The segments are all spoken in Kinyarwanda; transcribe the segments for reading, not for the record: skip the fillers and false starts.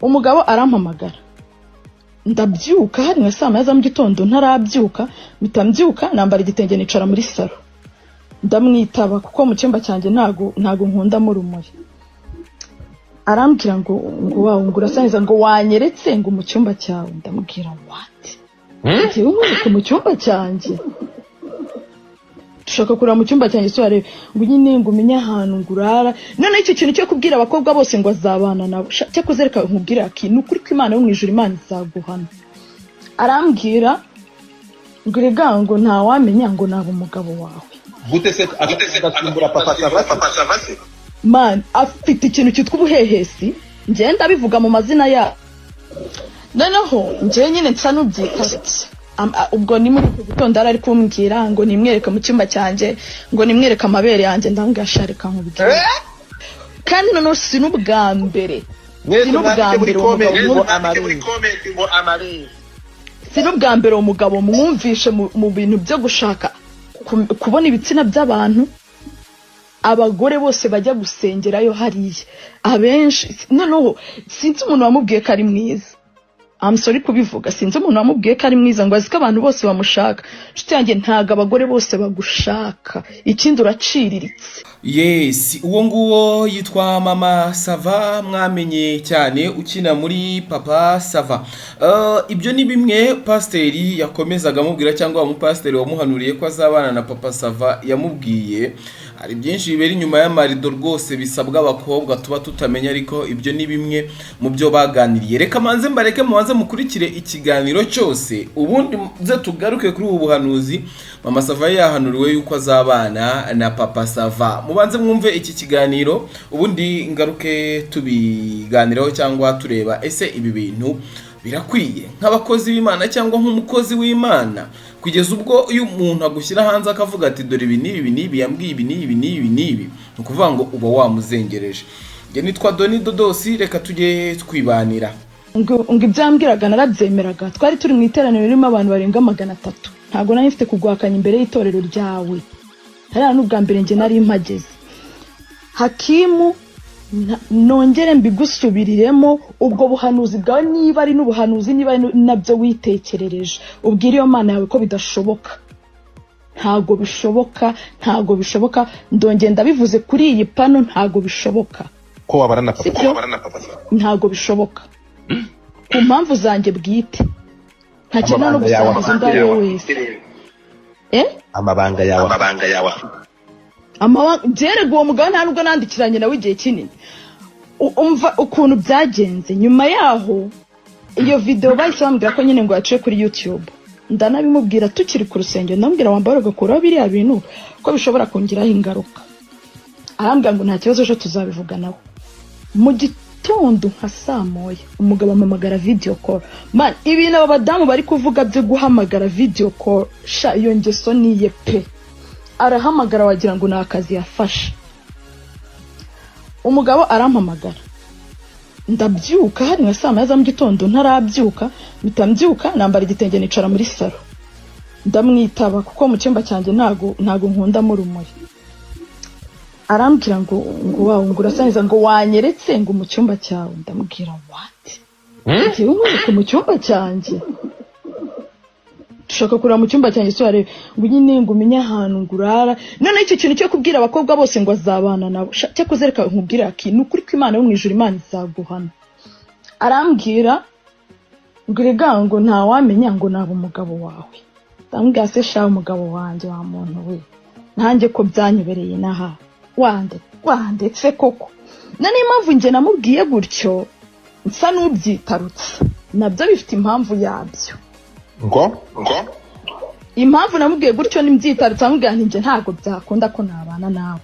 Umugabo arampamagara, ndabyuka hari nka saa 1 za mu gitondo, ntarabyuka mpita mbyuka nambara igitenge nicara muri salo ndamwitaba, kuko mu cyumba cyanjye ntago nkundamo urumuri. Arambwira ngo wawe ngo urasa neza, ngo wanyeretse ngo mu cyumba cyawe. Ndamubwira what? Njyewe nkwereke mu cyumba cyanjye? Dushaka kureba mu cyumba cyanjye se warebe ngo nyine ngo umenye ahantu ngo urara. Noneho icyo kintu cyo kubwira abakobwa bose ngo azabana nabo, cyakoze reka nkubwire ati ni ukuri ko Imana yo mu ijuru Imana izaguhana. Arambwira ngo erega ngo ntawamenya ngo naba umugabo wawe. Gute se agasimbura Papa Sava se? Man, afite ikintu cyitwa ubuhehesi, njyewe ndabivuga mu mazina ya. Noneho njyewe nyine nsa n'ubyitarutse. Ubwo ni muri icyo gitondo yari ari kumbwira ngo nimwereke mu cyumba cyanjye, ngo nimwereke amabere yanjye. Ndamubwira sha reka nkubwire. Kandi noneho si n'ubwa mbere. Mwese Si n'ubwa mwandike muri mbere uwo comment mugabo ngo amabere. Si n'ubwa mbere uwo mugabo mwumvishe mu bintu byo gushaka kubona ibitsina by'abantu. Abagore bose bajya gusengerayo hariya abenshi, noneho sinzi umuntu wamubwiye ko ari mwiza. I'm sorry kubivuga, sinzi umuntu wamubwiye ko ari mwiza, ngo azi ko abantu bose bamushaka. Nshuti yanjye, ntabwo abagore bose bagushaka, ikindi uraciriritse. Yes, uwo nguwo yitwa Mama Sava, mwamenye cyane ukina muri Papa Sava. Ibyo ni bimwe pasiteri yakomezaga amubwira, cyangwa umupasiteri wamuhanuriye ko azabana na Papa Sava yamubwiye. Hari byinshi bibera inyuma y'amarido rwose bisabwa abakobwa tuba tutamenya, ariko ibyo ni bimwe mu byo baganiriye. Reka manze mbareke mubanze mukurikire ikiganiro cyose, ubundi nze tugaruke kuri ubu buhanuzi Mama Sava yahanuriwe yuko azabana na Papa Sava. Mubanze mwumve iki kiganiro, ubundi ngaruke tubiganiraho cyangwa tureba ese ibi bintu birakwiye nk'abakozi b'Imana cyangwa nk'umukozi w'Imana, kugeza ubwo iyo umuntu agushyira hanze akavuga ati dore ibi n'ibi n'ibi yambwiye ibi n'ibi n'ibi n'ibi, ni ukuvuga ngo uba wamuzengereje. Njye nitwa Doni Dodosi, reka tujye twibanira. Ngo ibyo yambwiraga narabyemeraga. Twari turi mu iteraniro ririmo abantu barenga 300, ntabwo nari mfite kugwakanya imbere y'itorero ryawe. Hariya n'ubwa mbere njye nari mpageze. Hakimu, nongere mbigusubiriremo, ubwo buhanuzi bwawe niba ari n'ubuhanuzi, niba ari nabyo witekerereje, ubwire iyo Mana yawe ko bidashoboka. Ntago bishoboka, ntago bishoboka. Ndongera ndabivuze kuri iyi pano, ntago bishoboka. Ko wabana na Papa? Sibyo? Ntago bishoboka ku mpamvu zanjye bwite, ntakenera no Amabanga yawe gusangiza undi ari we wese. Amabanga yawe. Amabanga yawe. Byerega uwo mugabo nta nubwo nandikiranye nawe igihe kinini. Umva ukuntu byagenze nyuma yaho, iyo video bahise bambwira ko nyine ngo yaciye kuri YouTube. Ndanabimubwira tukiri ku rusengero, ndamubwira wambara ugakuraho biriya bintu ko bishobora kongeraho ingaruka. Arambwira ngo nta kibazo, ejo tuzabivuganaho. Mu gitondo nka saa 1 umugabo ampamagara video call. Man, ibintu aba badamu bari kuvuga byo guhamagara video call, sha iyo ngeso niye pe. Arahamagara wagira ngo ni akazi yafashe. Umugabo arampamagara, ndabyuka hari nka saa 1 za mu gitondo, ntarabyuka mpita mbyuka nambara igitenge nicara muri salo ndamwitaba, kuko mu cyumba cyanjye ntago nkundamo urumuri. Arambwira ngo wawe ngo urasa neza, ngo wanyeretse ngo mu cyumba cyawe. Ndamubwira what? Njyewe nkwereke mu cyumba cyanjye? Dushaka kureba mu cyumba cyanjye se warebe ngo nyine ngo umenye ahantu ngo urara. Noneho icyo kintu cyo kubwira abakobwa bose ngo azabana nabo, cyakoze reka nkubwire ati ni ukuri ko Imana yo mu ijuru Imana izaguhana. Arambwira ngo erega ngo ntawamenya ngo naba umugabo wawe. Ndamubwira se sha umugabo wanjye wa muntu we, nanjye ko byanyobereye naha wandetse koko. Na niyo mpamvu njye namubwiye gutyo nsa n'ubyitarutse, nabyo bifite impamvu yabyo. Ngo Impamvu namubwiye gutyo ni mbyitarutse, namubwira nti njye ntabwo byakunda ko nabana nawe.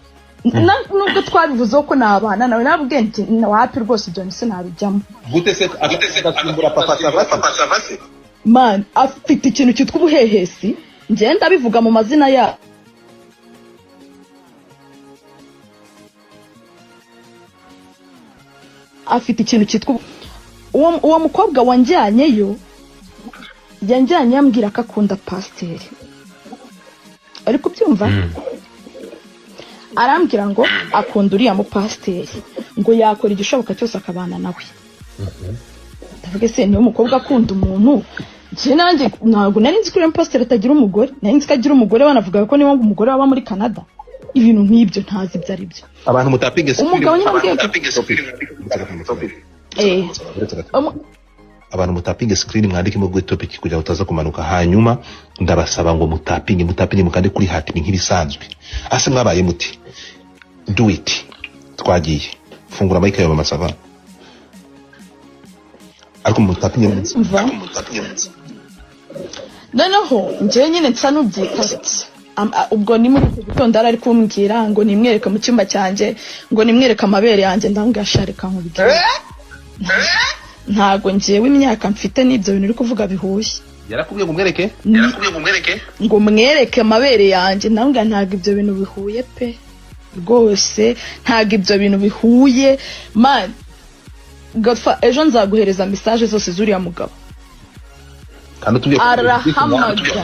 Nubwo twabivuzeho ko nabana nawe, nababwiye nti wapi rwose ibyo sinabijyamo. Gute se agasimbura Papa Sava se? Man, afite ikintu cyitwa ubuhehesi, njye ndabivuga mu mazina ya. Afite ikintu cyitwa uwo mukobwa wanjyanyeyo, yanjyanye yambwira ko akunda pasiteri. Ari kubyumva? Arambwira ngo akunda uriya mupasiteri, ngo yakora igishoboka cyose akabana nawe. Ndavuga: "Ese niba umukobwa akunda umuntu?" Njye nanjye ntabwo nari nzi ko uriya mupasiteri atagira umugore. Nari nzi ko agira umugore, banavuga ko niba umugore waba muri Canada, ibintu nk'ibyo ntazi ibyo ari byo. Abantu mutapinge. Umugabo nyine ambwiye Abantu mutapinge screen, mwandikemo kuri topic kugira ngo utaza kumanuka. Hanyuma ndabasaba ngo mutapinge, mutapinge, mukande kuri heart, ni nk'ibisanzwe. Ase mwabaye muti do it. Twagiye, fungura mic yawe, Mama Sava, ariko mutapinge. Mva, noneho njyewe nyine nsa n'ubyikase. Ubwo ni muri icyo gitondo yari ari kumbwira ngo nimwereke mu cyumba cyanjye, ngo nimwereke amabere yanjye. Ndambwira: "Sha, reka nkubwire, ntago njyewe imyaka mfite n'ibyo bintu uri kuvuga bihuye." Yarakubwiye ngo umwereke? Ngo mwereke amabere yanjye. Ndambwira: "Ntabwo ibyo bintu bihuye pe, rwose ntabwo ibyo bintu bihuye, man." Godfa, ejo nzaguhereza message zose z'uriya mugabo. Kandi utubwiye ko Arahamagara.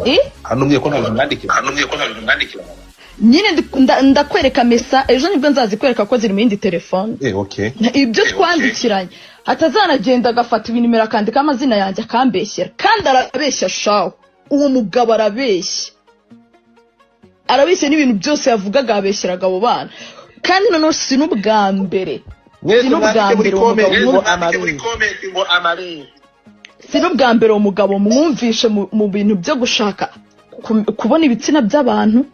Eh? Hano umbwiye ko nta bintu mwandikira. Nyine ndakwereka message ejo, nibwo nzazikwereka ko ziri mu yindi telefone. Eh, okay. Ibyo twandikiranye, hatazanagenda agafata ibinimero akandika amazina yanjye akambeshyera. Kandi arabeshya shaho, uwo mugabo arabeshya, arabeshya n'ibintu byose yavugaga yabeshyeraga abo bana. Kandi noneho si n'ubwa mbere. Mwese Si n'ubwa mwandike muri mbere uwo comment mugabo ngo amabere. Si n'ubwa mbere uwo mugabo mwumvishe mu bintu byo gushaka kubona ibitsina by'abantu.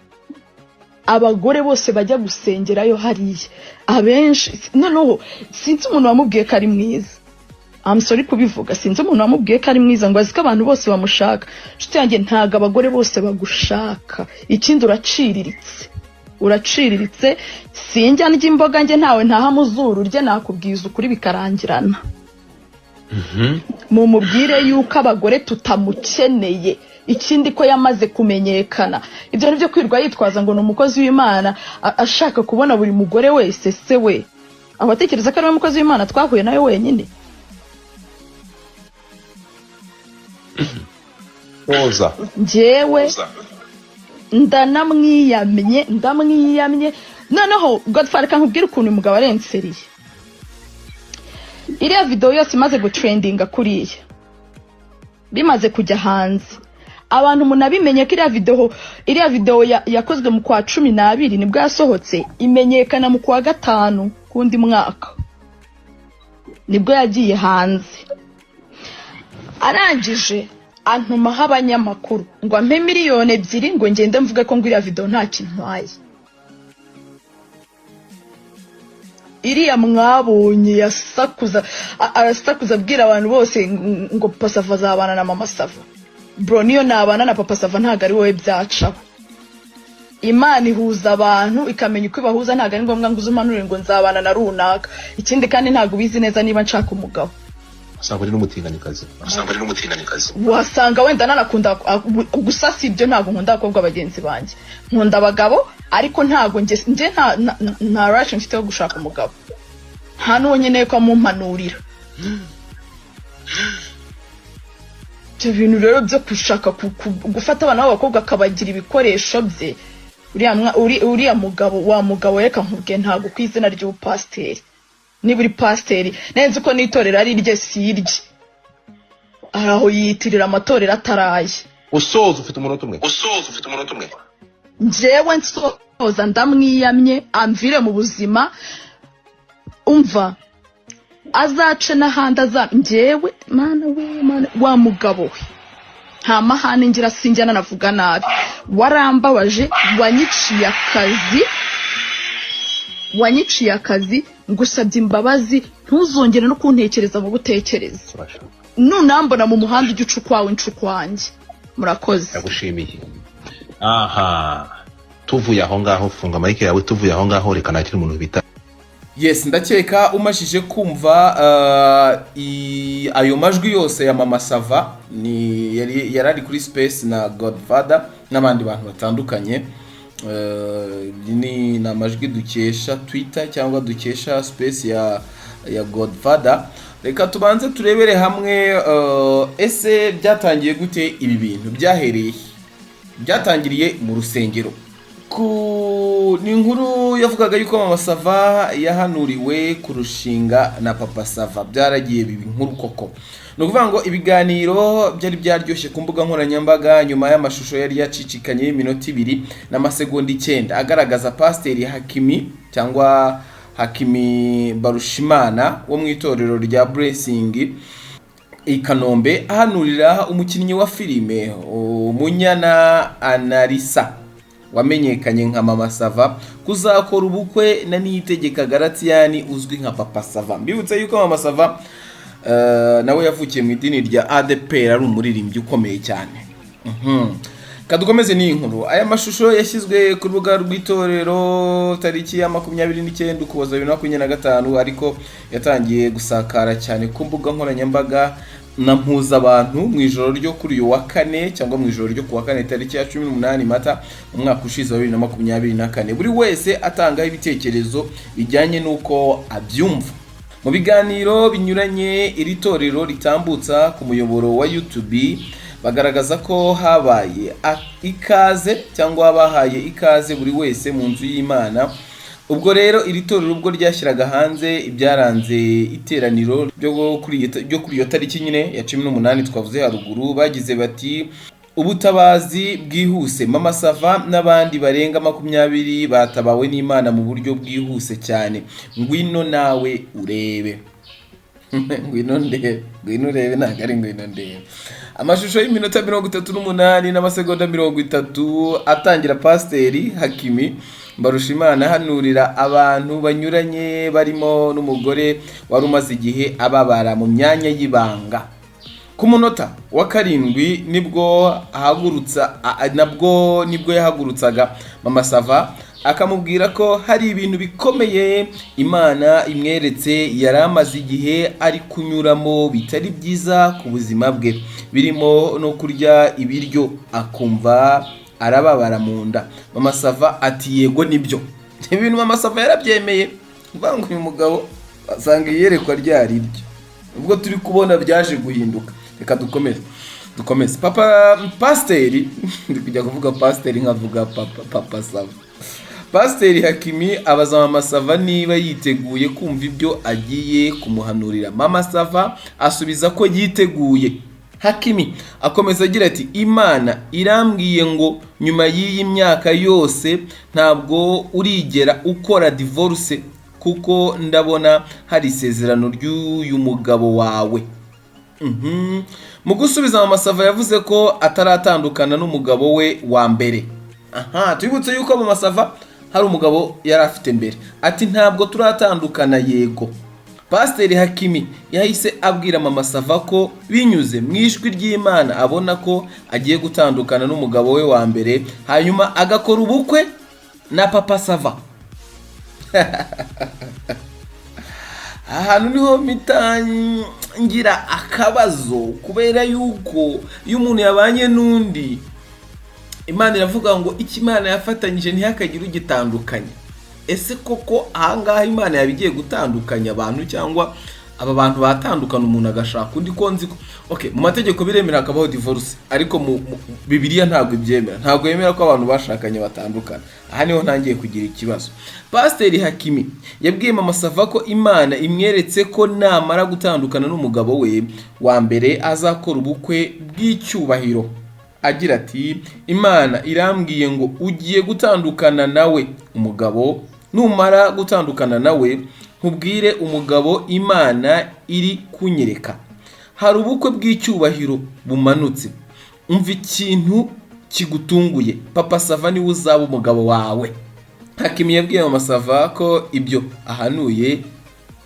Abagore bose bajya gusengerayo hariya abenshi, noneho sinzi umuntu wamubwiye ko ari mwiza. I'm sorry kubivuga, sinzi umuntu wamubwiye ko ari mwiza, ngo azi ko abantu bose bamushaka. Inshuti yanjye, ntabwo abagore bose bagushaka. Ikindi, uraciriritse, uraciriritse. Sinjya ndya imboga njye, ntawe ntaha mu zuru rye, nakubwiza ukuri bikarangirana. Mumubwire yuko abagore tutamukeneye. Ikindi, ko yamaze kumenyekana, ibyo ni byo kwirwa yitwaza ngo ni umukozi w'Imana, ashaka kubona buri mugore wese. Se we abatekereza ko ari we mukozi w'Imana twahuye nawe wenyine? Toza. Njyewe ndanamwiyamye, ndamwiyamye. Noneho Godfather, reka nkubwire ukuntu uyu mugabo arenseriye. Iriya video yose imaze gutrendinga kuriya, bimaze kujya hanze, abantu munabimenye ko iriya video yakozwe mu kwa 12, nibwo yasohotse, imenyekana mu kwa gatanu k'undi mwaka, nibwo yagiye hanze. Arangije antumaho abanyamakuru ngo ampe 2 miliyoni ngo ngende mvuge ko ngo iriya video nta kintu ntwaye. Iriya mwabonye yasakuza, arasakuza abwira abantu bose ngo Papa Sava azabana na Mama Sava. Bro, niyo nabana na Papa Sava ntabwo ari wowe byacaho. Imana ihuza abantu ikamenya uko ibahuza, ntabwo ari ngombwa ngo uze umanure ngo nzabana na runaka. Ikindi kandi, ntabwo ubizi neza niba nshaka umugabo. Usanga uri n'umutinganikazi. Wasanga wenda nanakunda gusa. Si ibyo, ntabwo nkunda abakobwa bagenzi banjye, nkunda abagabo, ariko ntabwo njye nta rush mfite yo gushaka umugabo, nta n'uwo nkeneye ko amumpanurira. Ibyo bintu rero byo gushaka gufata abana b'abakobwa akabagira ibikoresho bye, uriya mugabo, wa mugabo, reka nkubwiye, ntabwo ku izina ry'ubupasiteri, niba uri pasiteri, nzi ko n'itorero ari irye, si irye. Hari aho yiyitirira amatorero ataraye. Usoza, ufite umunota umwe. Njyewe nsoza, ndamwiyamye, amvire mu buzima. Umva, azace n'ahandi aza. Njyewe, mana we, mana, wa mugabo we, nta mahane ngira, sinjya nanavuga nabi. Warambabaje, wanyiciye akazi, wanyiciye akazi. Ngusabye imbabazi, ntuzongere no kuntekereza mu butekereza. Nunambona mu muhanda ujya uca ukwawe, nca ukwanjye. Murakoze. Ndagushimiye. Aha tuvuye aho ngaho, funga mic yawe. Tuvuye aho ngaho, reka nakire umuntu bita Yes, ndakeka umashije kumva ayo majwi yose ya Mama Sava. Ni yari ari kuri space na Godfather n'abandi bantu batandukanye. Ni amajwi dukesha Twitter cyangwa dukesha space ya Godfather. Reka tubanze turebere hamwe, ese byatangiye gute? Ibi bintu byahereye he? Byatangiriye mu rusengero. Ku ni inkuru yavugaga yuko Mama Sava yahanuriwe kurushinga na Papa Sava, byaragiye biba inkuru koko. Ni ukuvuga ngo ibiganiro byari byaryoshye ku mbuga nkoranyambaga nyuma y'amashusho yari yacicikanye y'iminota 2 n'amasegonda 9 agaragaza Pasiteri Hakimi cyangwa Hakimi Barushimana wo mu itorero rya Blessing i Kanombe ahanurira umukinnyi wa filime Umunyana Analisa wamenyekanye nka Mama Sava kuzakora ubukwe na Niyitegeka Garatiyani uzwi nka Papa Sava. Mbibutse yuko Mama Sava nawe yavukiye mu idini rya ADEPR, ari umuririmbyi ukomeye cyane. Kadukomeze n'iyi nkuru. Aya mashusho yashyizwe ku rubuga rw'itorero tariki ya 29 Ukuboza 2025, ariko yatangiye gusakara cyane ku mbuga nkoranyambaga na mpuzabantu mu ijoro ryo kuri uyu wa kane, cyangwa mu ijoro ryo ku wa kane tariki ya 18 Mata umwaka ushize wa 2024, buri wese atangaho ibitekerezo bijyanye n'uko abyumva. Mu biganiro binyuranye iri torero ritambutsa ku muyoboro wa YouTube, bagaragaza ko habaye ikaze cyangwa bahaye ikaze buri wese mu nzu y'Imana. Ubwo rero iri torero ubwo ryashyiraga hanze ibyaranze iteraniro ryo kuri iyo tariki nyine ya 18 twavuze haruguru, bagize bati: "Ubutabazi bwihuse, Mama Sava n'abandi barenga 20 batabawe n'Imana mu buryo bwihuse cyane. Ngwino nawe urebe." Ngwino ndebe, ngwino urebe, ntabwo ari ngwino ndebe. Amashusho y'iminota 38 n'amasegonda 30 atangira Pasiteri Hakimi Mbarushimana ahanurira abantu banyuranye barimo n'umugore wari umaze igihe ababara mu myanya y'ibanga. Ku munota wa 7 nibwo ahagurutsa nabwo nibwo yahagurutsaga Mama Sava akamubwira ko hari ibintu bikomeye Imana imweretse yari amaze igihe ari kunyuramo bitari byiza ku buzima bwe, birimo no kurya ibiryo akumva arababara mu nda. Mama Sava ati: "Yego, nibyo." Ibintu Mama Sava yarabyemeye, kuvuga ngo uyu mugabo asanga iyerekwa ryari ryo, ubwo turi kubona byaje guhinduka. Reka dukomeze, dukomeze. Papa pasiteri, ndi kujya kuvuga pasiteri nkavuga papa, Papa Sava. Pasiteri Hakimi abaza Mama Sava niba yiteguye kumva ibyo agiye kumuhanurira. Mama Sava asubiza ko yiteguye. Hakimi akomeza agira ati: "Imana irambwiye ngo nyuma y'iyi myaka yose ntabwo urigera ukora divorce, kuko ndabona hari isezerano ry'uyu mugabo wawe." Mu gusubiza, Mama Sava yavuze ko ataratandukana n'umugabo we wa mbere. Aha tubibutse yuko Mama Sava hari umugabo yari afite mbere. Ati: "Ntabwo turatandukana, yego." Pasiteri Hakimi yahise abwira Mama Sava ko binyuze mu ijwi ry'Imana abona ko agiye gutandukana n'umugabo we wa mbere, hanyuma agakora ubukwe na Papa Sava. Ahantu niho mpita ngira akabazo, kubera yuko iyo umuntu yabanye n'undi, Imana iravuga ngo icyo Imana yafatanyije ntihakagire ugitandukanya. Ese koko ahangaha Imana yaba igiye gutandukanya abantu, cyangwa aba bantu batandukana umuntu agashaka undi? Ko nzi ko, okay, mu mategeko biremera hakabaho divorce, ariko mu Bibiliya ntabwo ibyemera, ntabwo yemera ko abantu bashakanye batandukana. Aha niho ntangiye kugira ikibazo. Pasiteri Hakimi yabwiye Mama Sava ko Imana imweretse ko namara gutandukana n'umugabo we wa mbere azakora ubukwe bw'icyubahiro, agira ati: "Imana irambwiye ngo ugiye gutandukana nawe umugabo, numara gutandukana nawe nkubwire umugabo Imana iri kunyereka, hari ubukwe bw'icyubahiro bumanutse. Umva ikintu kigutunguye, Papa Sava niwe uzaba umugabo wawe." Hakimi yabwiye Mama Sava ko ibyo ahanuye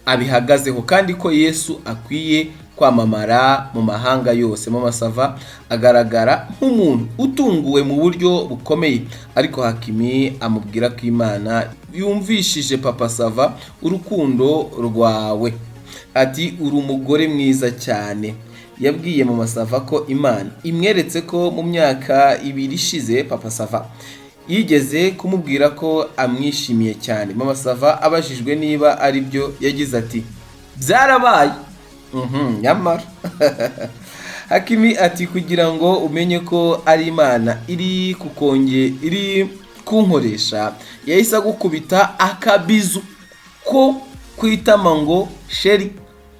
abihagazeho kandi ko Yesu akwiye kwamamara mu mahanga yose. Mama Sava agaragara nk'umuntu utunguwe mu buryo bukomeye, ariko Hakimi amubwira ko Imana yumvishije Papa Sava urukundo rwawe, ati: "Uri umugore mwiza cyane." Yabwiye Mama Sava ko Imana imweretse ko mu myaka 2 ishize Papa Sava yigeze kumubwira ko amwishimiye cyane. Mama Sava abajijwe niba ari byo, yagize ati: "Byarabaye." Nyamara Hakimi ati: "Kugira ngo umenye ko ari Imana iri Kunkoresha yahise agukubita akabizu ko kwitama ngo: "Chéri,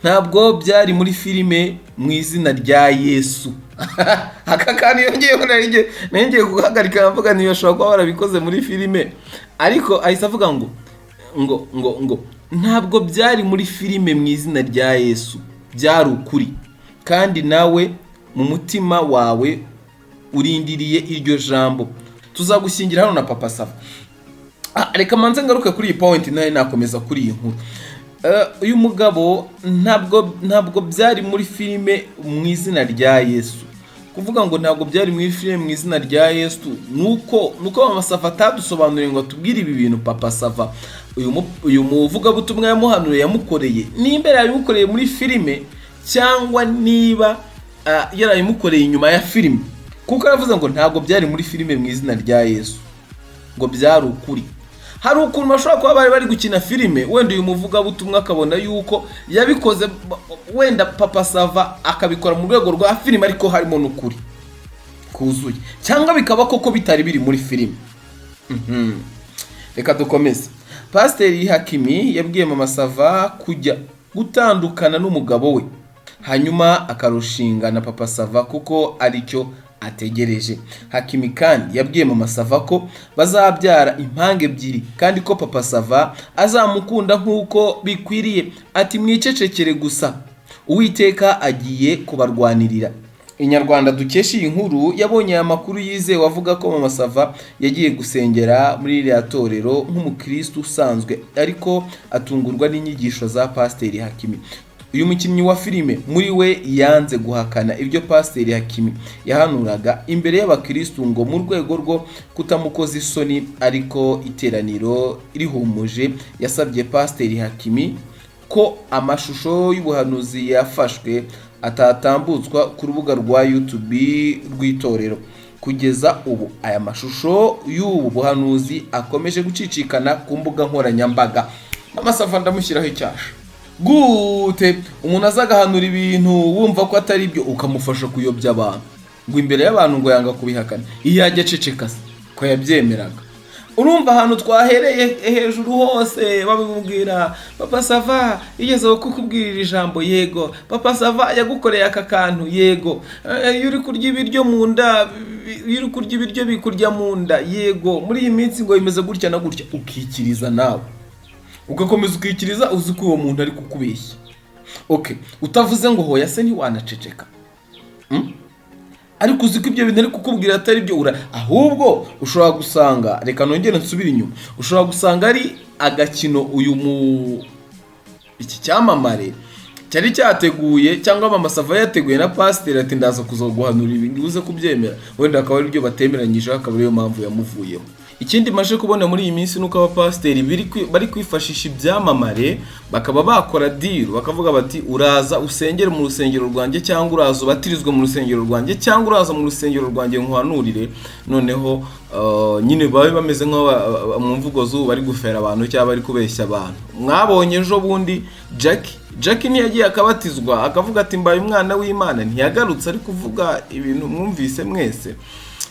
ntabwo byari muri filime, mu izina rya Yesu." Aka kantu yongeyeho nari ngiye guhagarika, mvuga ntibashobora kuba barabikoze muri filime, ariko ahise avuga ngo ntabwo byari muri filime, mu izina rya Yesu, byari ukuri, kandi nawe mu mutima wawe urindiriye iryo jambo, tuzagushyingira hano na Papa Sava. Reka manze ngaruke kuri iyi point, nayo nakomeza kuri iyi nkuru. Uyu mugabo ntabwo byari muri filime mu izina rya Yesu. Kuvuga ngo ntabwo byari muri filime mu izina rya Yesu, nuko Mama Sava atadusobanuriye ngo atubwire ibi bintu Papa Sava uyu muvugabutumwa yamuhanuriye yamukoreye, nimba yarabimukoreye muri filime cyangwa niba yarabimukoreye inyuma ya filime, kuko aravuze ngo ntabwo byari muri filime mu izina rya Yesu, ngo byari ukuri. Hari ukuntu bashobora kuba bari bari gukina filime, wenda uyu muvugabutumwa akabona yuko yabikoze, wenda Papa Sava akabikora mu rwego rwa filime ariko harimo n'ukuri kuzuye, cyangwa bikaba koko bitari biri muri filime. Reka dukomeze. Pasiteri Hakimi yabwiye Mama Sava kujya gutandukana n'umugabo we, hanyuma akarushinga na Papa Sava kuko aricyo ategereje. Hakimi kandi yabwiye Mama Sava ko bazabyara impanga ebyiri, kandi ko Papa Sava azamukunda nk'uko bikwiriye. Ati: "Mwicecekere gusa, Uwiteka agiye kubarwanirira." Inyarwanda dukesha iyi nkuru yabonye aya makuru yizewe avuga ko Mama Sava yagiye gusengera muri ririya torero nk'umukristo usanzwe, ariko atungurwa n'inyigisho za Pasiteri Hakimi. Uyu mukinnyi wa filime muri we yanze guhakana ibyo Pasiteri Hakimi yahanuraga imbere y'abakristu, ngo mu rwego rwo kutamukoza isoni, ariko iteraniro rihumuje yasabye Pasiteri Hakimi ko amashusho y'ubuhanuzi yafashwe atatambutswa ku rubuga rwa YouTube rw'itorero. Kugeza ubu aya mashusho y'ubu buhanuzi akomeje gucicikana ku mbuga nkoranyambaga. Mama Sava ndamushyiraho icyasha. Gute umuntu aza agahanura ibintu wumva ko atari byo, ukamufasha kuyobya abantu, ngo imbere y'abantu ngo yanga kubihakana? Iyo ajya aceceka se ko yabyemeraga? Urumva ahantu twahereye hejuru hose babimubwira: "Papa Sava yigeze kukubwirira ijambo?" "Yego." "Papa Sava yagukoreye aka kantu?" "Yego." "Iyo uri kurya ibiryo mu nda, iyo uri kurya ibiryo bikurya mu nda?" "Yego." "Muri iyi minsi ngo bimeze gutya na gutya." Ukikiriza nawe, ugakomeza ukikiriza, uzi ko uwo muntu ari kukubeshya. Okay, utavuze ngo hoya se ntiwanaceceka? Ariko uzi ko ibyo bintu ari kukubwira atari byo. Ahubwo ushobora gusanga, reka nongere nsubire inyuma, ushobora gusanga ari agakino uyu mu iki cyamamare cyari cyateguye, cyangwa Mama Sava yateguye na pasiteri, ati: "Ndaza kuza guhanura ibi ngibi, kubyemera." Wenda akaba ari byo batemeranyijeho, akaba ariyo mpamvu yamuvuyeho. Ikindi maje kubona muri iyi minsi ni uko abapasiteri bari kwifashisha ibyamamare, bakaba bakora deal, bakavuga bati: "Uraza usengere mu rusengero rwanjye, cyangwa uraza ubatirizwe mu rusengero rwanjye, cyangwa uraza mu rusengero rwanjye nkuhanurire." Noneho nyine babe bameze nk'aho mu mvugo z'ubu bari gufera abantu cyangwa bari kubeshya abantu. Mwabonye ejo bundi Jackie ntiyagiye akabatizwa, akavuga ati: "Mbaye umwana w'Imana"? Ntiyagarutse ari kuvuga ibintu mwumvise mwese,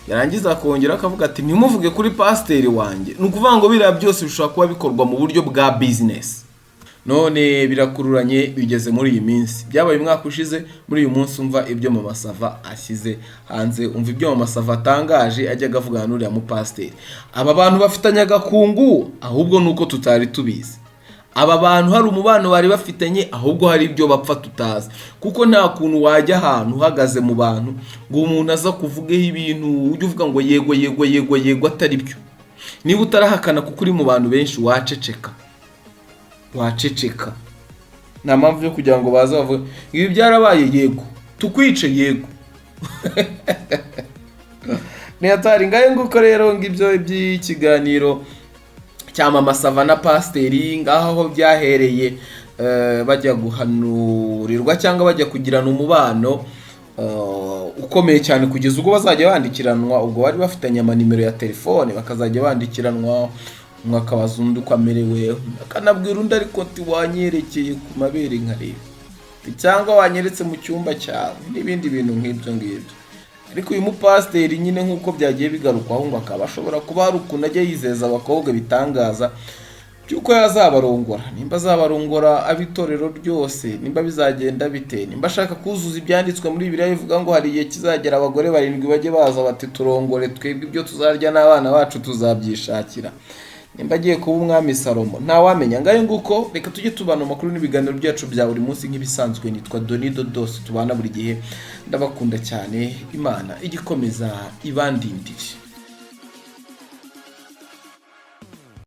yarangiza akongera akavuga ati: "Ntimuvuge kuri pasiteri wanjye." Ni ukuvuga ngo biriya byose bishobora kuba bikorwa mu buryo bwa bizinesi. None birakururanye, bigeze muri iyi minsi. Byabaye umwaka ushize. Muri uyu munsi umva ibyo Mama Sava ashyize hanze, umva ibyo Mama Sava atangaje ajyaga avugana n'uriya mupasiteri. Aba bantu bafitanye agakungu, ahubwo ni uko tutari tubizi. Aba bantu hari umubano bari bafitanye, ahubwo hari ibyo bapfa tutazi, kuko nta kuntu wajya ahantu uhagaze mu bantu ngo umuntu aza kuvugeho ibintu ujye uvuga ngo yego, yego, yego, yego, atari byo. Niba utarahakana kuko uri mu bantu benshi, waceceka, waceceka. Nta mpamvu yo kugira ngo baze bavuge ibi byarabaye, yego, tukwice, yego. Ntiyatari ngayo nguko rero, ngibyo by'ikiganiro cya Mama Sava na pasiteri. Ngaho aho byahereye, bajya guhanurirwa cyangwa bajya kugirana umubano ukomeye cyane, kugeza ubwo bazajya bandikiranwa. Ubwo bari bafitanye amanimero ya telefone, bakazajya bandikiranwa, umwe akabaza undi uko amerewe, akanabwira undi ariko nti: "Wanyerekeye ku mabere nkareba, cyangwa wanyeretse mu cyumba cyawe," n'ibindi bintu nk'ibyo ngibyo. Ariko uyu mupasiteri nyine, nk'uko byagiye bigarukwaho, ngo akaba ashobora kuba hari ukuntu ajya yizeza abakobwa bitangaza by'uko yazabarongora. Nimba azabarongora ab'itorero ryose, nimba bizagenda bite, nimba ashaka kuzuza ibyanditswe muri Bibiliya bivuga ngo hari igihe kizagera abagore barindwi bajye baza bati: "Turongore, twebwe ibyo tuzarya n'abana bacu tuzabyishakira", nimba agiye kuba umwami Salomo, ntawamenya. Ngayo nguko, reka tujye tubana amakuru n'ibiganiro byacu bya buri munsi nk'ibisanzwe. Nitwa Donido Dose, tubana buri gihe. Ndabakunda cyane, Imana igikomeza ibandindire.